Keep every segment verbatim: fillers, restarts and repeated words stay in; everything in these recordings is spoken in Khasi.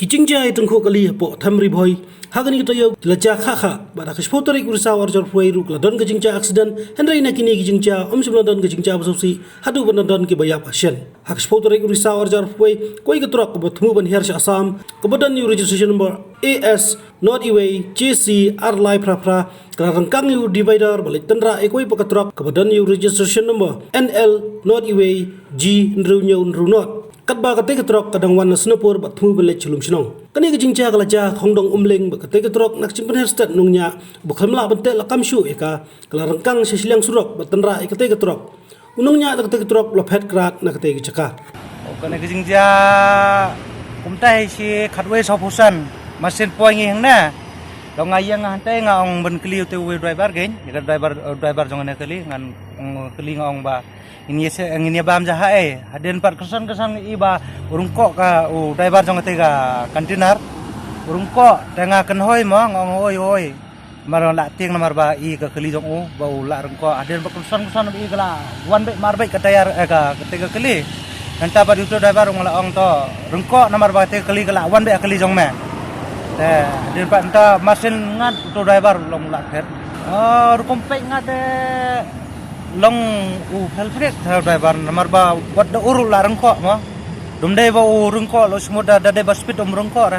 Ki jingjia ïa tyngkhuh kali hapoh Them Ri Bhoi ha kane ka taïew ki la jia khah khah bad ha ka shiphew tarik u Risaw arhajar arphew wei ruh ka la don ka jingjia accident, hynrei na kine ki jingjia ym shym la don ka jingjia ba sngewsih haduh ba la don kiba ïap ha shen. Ha ka shiphew tarik u Risaw arhajar arphew wei, kawei ka trok kaba thmu ban hiar sha Assam kaba don ïa u registration number A S nod iwei J C ar lai phra phra ka la ryngkang ïa u divider ba leit tynrah ïa kawei pat ka trok kaba don ïa u registration number N L nod iwei G hynriew hynñiew hynriew nod. Katba katei ka trok ka dang wan na Sonapur bad thmu ban leit sha Lumshnong. Kane ka jingjia ka la jia ha Khongdong Umling bad katei ka trok na ka jingpynher stet nongñiah ba khlem lah ban teh lakam shuh ïa ka, ka la ryngkang sha shiliang surok bad tynrah ïa katei ka trok. U nongñiah da katei ka trok u la phet krad na katei ka jaka. Kane ka jingjia kumta hi shi khatwei sawphew san, marsien poi ngi hangne. Long nga ïeng hangtei nga ong ban kylli u te u driver kein, ïa ka driver, u driver jong kane ka kali, ngan ong kylli nga ong ba ngin ïa se, ngin ïa bam ja ha ei. Hadien pat kyrsan kyrsan ngi i ba u ryngkoh ka u driver jong katei ka container. U ryngkoh te nga kynhoi mo nga ong oi oi. Mar lah tieng namar ba i ka kali jong u ba u lah ryngkoh. Hadien pat kyrsan kyrsan i ka lah wan beit mar beit ka tayar, eh, ka katei ka kali. Nangta pat u to driver u nga la ong to ryngkoh namar ba katei ka kali ka lah wan beit ka kali jong me. Te hadien pat nangta marsien ngat u to driver long lah phet. Oh, rukom peit ngat te long u phelprik te driver namar ba wat da u ruh lah ryngkoh mo. Dum dei ba u ryngkoh lo smooth da, da dei ba speed um ryngkoh ra.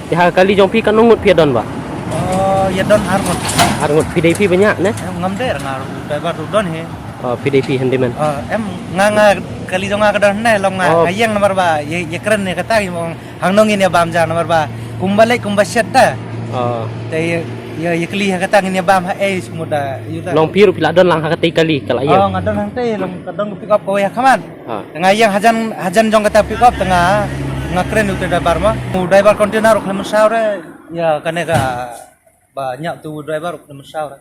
Ïa ha kali jong phi katno ngut phi ïa don ba? Oh, ïa don ar ngut. Ar ngut phi dei phi bniah ne? Em, ngam dei ra nga u driver u don hi. Oh, phi dei phi handyman. Ah, em nga nga kali jong nga ka don ne long nga. Oh. Nga ïeng namar ba ïa, ïa kren ne kata ïa mong. Hangno ngin ïa bam ja namar ba kumba leit kumba shet ta. Oh. Te ïa, ïa, ïa kali ha kata ngin ïa bam ha ei smooth da ïa ta. Long phi ruh phi lah don lang ha katei kali ka la ïeng. Oh, nga don hangtei long ka don pick up kawei ha khmat. Ha. Nga ïeng hajan, hajan jong kata pick up te nga, nga kren u te driver ma. U driver container u khlem saw re ïa kane ka ba ñiah u te u driver u khlem saw re.